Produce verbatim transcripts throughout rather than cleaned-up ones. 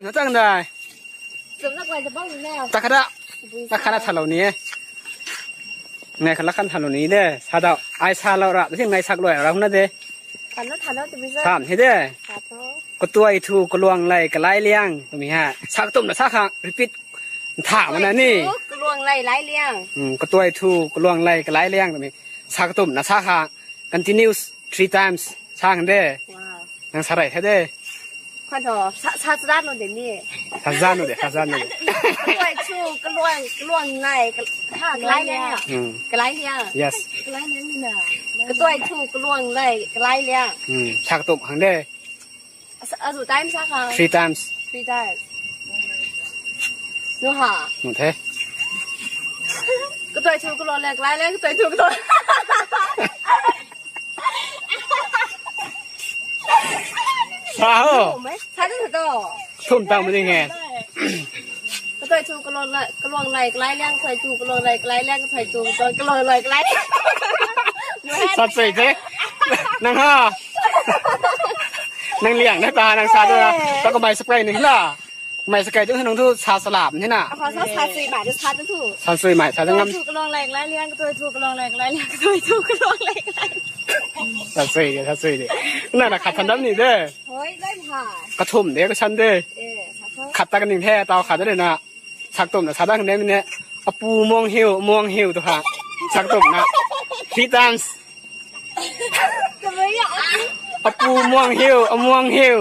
Natang dai. Ta khada. Lakhan thalou ni e. Ngai khan lakhan thalou ni de. Sa dau. Ai salou ra. Tasi ngai sak luai ra na de. Sam hi de. Katuai thu kaluang lei kalai liang twmei ha. Sak tumna sa khang repeat. Tha mana ni. Kaluang lei lai liang. Katuai thu kaluang lei kalai liang twmei. Sak tumna sa khang. Continuous three times. Sa khang de. Nang sa rei the de. Khan tho, sa, sa chara nu de ni. Sa za nu de, sa za nu de. Katuai thu kaluang, kaluang lei, kal-, ha, kalai liang. Kalai liang. Yes. Katuai thu kaluang lei kalai liang. Sak tum khang de. Azu time sa khang. Three times. Three times. Nu ha. Nu the. Katuai thu kaluang lei kalai liang, katuai thu kaluang. Sa ho. Sa tu to. Thum tang mei ding e. Katuai thu kaluang lei, kaluang lei kalai liang, katuai thu kaluang lei kalai liang, katuai thu kaluang, kaluang lei kalai liang. Sa chui the. Nang ha. Nang liang na ta nang sa tu. Ta kamei sa kai ni la. Mei sa kai tu nang thu sa salap ni na. Sa, sa, sa chui mei tu sa tu thu. Sa chui mei sa ngam. Katuai thu kaluang lei kalai liang, katuai thu kaluang lei kalai liang, katuai thu kaluang lei kalai. Sa chui de, sa chui de. Na na khat than dam ni de. Hoi, lai ha. Kathum de, kasan de. Khat ta kaning the, tau khat de na. Sak tumna sa dang ne mine. Apu mong hiu, mong hiu tu ha. Sak tumna. Three times. Apu mong hiu, among hiu.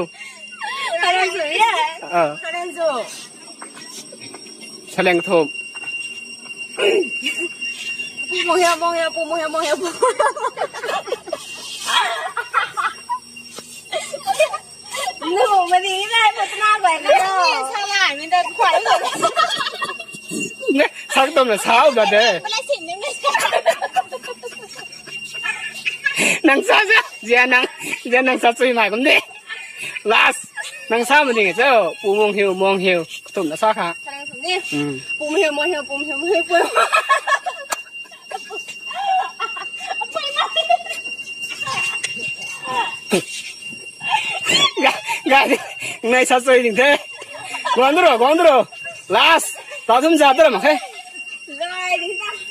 Saleng thum. Apu mong hiu, mong hiu, apu mong hiu, mong hiu, apu. Nu, mani na, patna bai na. Sa lai, mi da khwai. Ne, sak tumna sa u da de. Nang sa sa, zia nang, zia nang sa chui mei kum de. Last, nang sa mei ding e cho, pu mong hiu, mong hiu, kathumna sa kha. Pu mong hiu, mong hiu, pu mong hiu, mong hiu, pu. Ga, ga, nai sa chui ding the. Guang dro, guang dro. Last, ta thum za ta ram khe.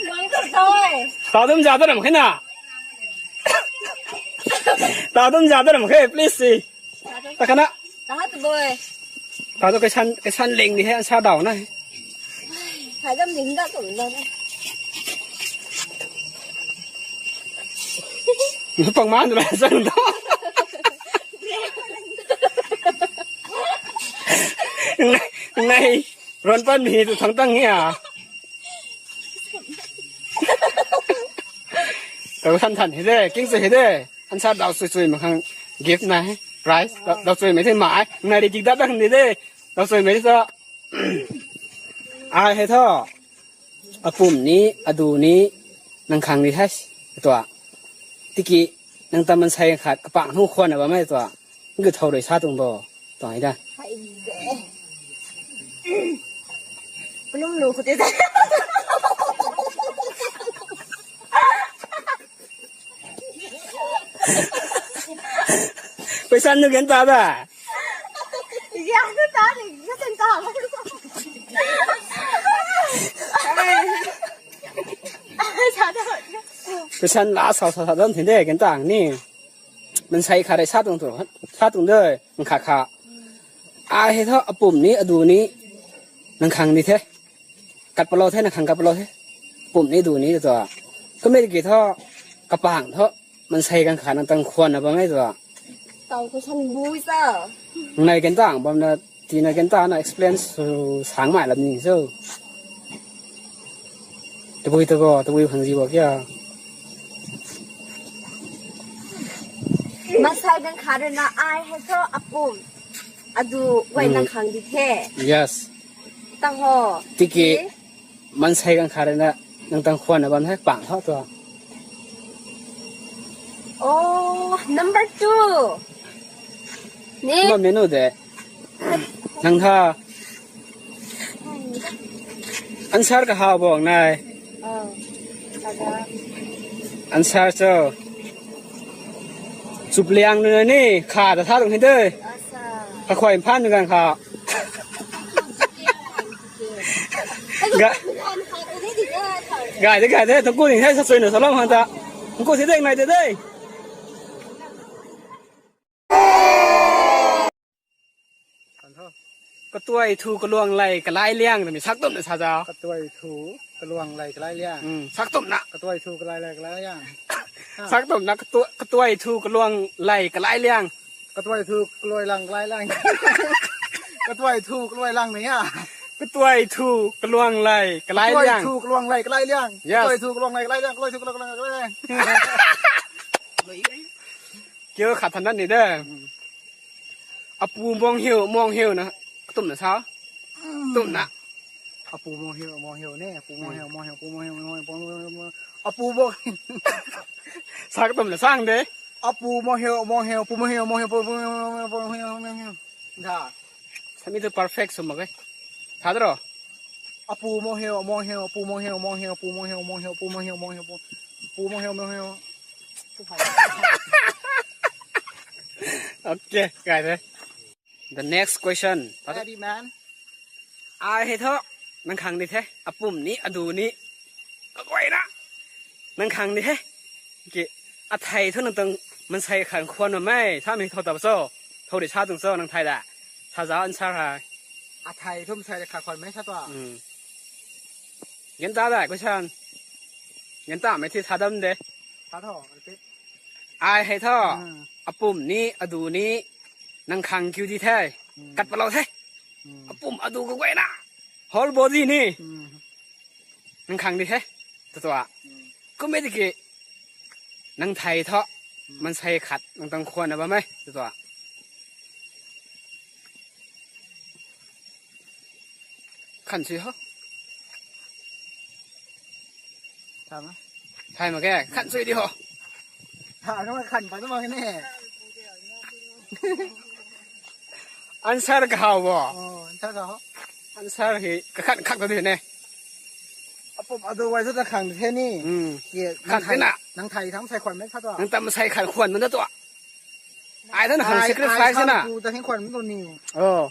Guang dro toi. Ta thum za ta ram khe na. Ta thum za ta ram khe, please si. Ta khana. Ta tu boi. Ta tu kaisan, kaisan ling ni he, answer dau na he. Hai dam ling da tu lo na. Pang man la san do. Nai, nai, ron pan mi tu thang tang hi a. Tau than than hi de, king se hi de. Answer dau chui chui mak khang gift na he. Prize. Dau, dau chui mei the mai. Nai ri gig dat dat khang ni de. Dau chui mei the. Ai hei tho. Apum ni, adu ni, nang khang ni the. Tua. Tiki, nang ta mansei khat, kapang hung khwan na bam e tua. Ngu thau rui sa tuang bo. Tuang hei da. Hai de. Panum nu khou tei. Paisan nu gen ta da. Ya, nu ta ni, nu ta ni. Sa da. Paisan la sa sa sa dam thei de gen ta ni. Mansei khat rui sa tuang tu, sa tuang de, khat khat. Ai hei tho apum ni, adu ni, nang khang ni the. Kat palou the, nang khang kat palou the. Apum ni, adu ni, tua. Kamei ki tho, kapang tho, mansei kang khat nang tang khwan na bam e tua. Tau ko san bui sa. Nai ken tang bam na, tina ken tang na explain su sang mai lam ni so. Tabui ta bo, tabui khang ji bo kya? Mansei kang khat rui na ai hei tho apum. Adu, guay nang khang di the. Yes. Tang ho. Tiki. Mansei kang khat rui na nang tang khwan na bam hei pang tho tua. Oh, number two. Ni? Bam menu de. Nang tha. Answer kahaw bang nai. Oh. Answer cho. Chup liang nu ni kha ta tha tuang hei de. Asa. Kakhwai phan mi kang kha. Ga, gay de, gay de, tangku ding the, sa suina salom hang ta. Tangku si deng nai de de. Katuai thu kaluang lei kalai liang, tami sak tumna sa zau. Katuai thu kaluang lei kalai liang. Hmm, sak tumna. Katuai thu kalai lei kalai liang. Ha. Sak tumna katu-, katuai thu kaluang lei kalai liang. Katuai thu kaluai lang kalai lang. Katuai thu kaluai lang ni ya. Katuai thu kaluang lei kalai liang. Katuai thu kaluang lei kalai liang. Yes. Katuai thu kaluang lei kalai liang. Katuai thu kaluang lei kalai liang. Kiu khat than dat ni de. Hmm. Apu mong hiu, mong hiu na, katumna sa. Tumna. Apu mong hiu, mong hiu ne, apu mong hiu, mong hiu, apu mong hiu, mong hiu, mong hiu, mong hiu. Apu mong. Sa katumna sang de. Apu mong hiu, mong hiu, apu mong hiu, mong hiu, apu mong hiu, mong hiu, mong hiu, mong hiu. Da. Sami tu perfect sw mak e. Sa dro. Apu mong hiu, mong hiu, apu mong hiu, mong hiu, apu mong hiu, mong hiu, apu mong hiu, mong hiu, apu, apu mong hiu, mong hiu. Okay, guys, eh. The next question. Ready, man? Ai hei tho, nang khang ni the, apum ni, adu ni, kaguayna, nang khang ni the. Ki, athei thu nang tuang mansei khang khwan ma mei, sa mei tho ta cho, tho ri sa tuang cho, nang thei da. Sa zau answer hai. Athei thu mansei khang khwan mei sa tua. Hmm. Gen ta da, question. Gen ta mei thi sa dam de. Sa tho, repeat. Ai hei tho, hmm, apum ni, adu ni, nang khang kiu di the, hmm, kat palou the. Hmm. Apum adu kaguayna, whole body ni. Hmm. Nang khang di the, ta tua. Hmm. Kum e di ki, nang thei tho, hmm, mansei khat, nang tuang khwan na bam e, ta tua. Khan sui ho. Tham a? Thay mak khe, khan sui di ho. Ha, khan pa na mak ne. Answer kahaw bo. Oh, answer kahaw. Answer hi kakhan khak ta di ne. Apum adu guay thu ta khang the ni. Hmm. Ki, khang nang thei, the na. Nang thei tham sai khwan mei sa tua. Nang tam sai khang khwan mei na tua. Ai thana khang ai, sacrifice ai na. Pu ta hing khwan mei tua ni. Oh.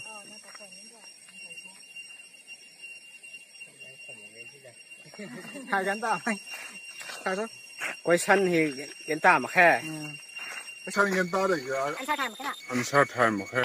Hai gan ta. Hai tho. Question hi gan ta mak khe. Hmm. Question gan ta de ya. Answer thay mak khe na. Answer thay mak khe.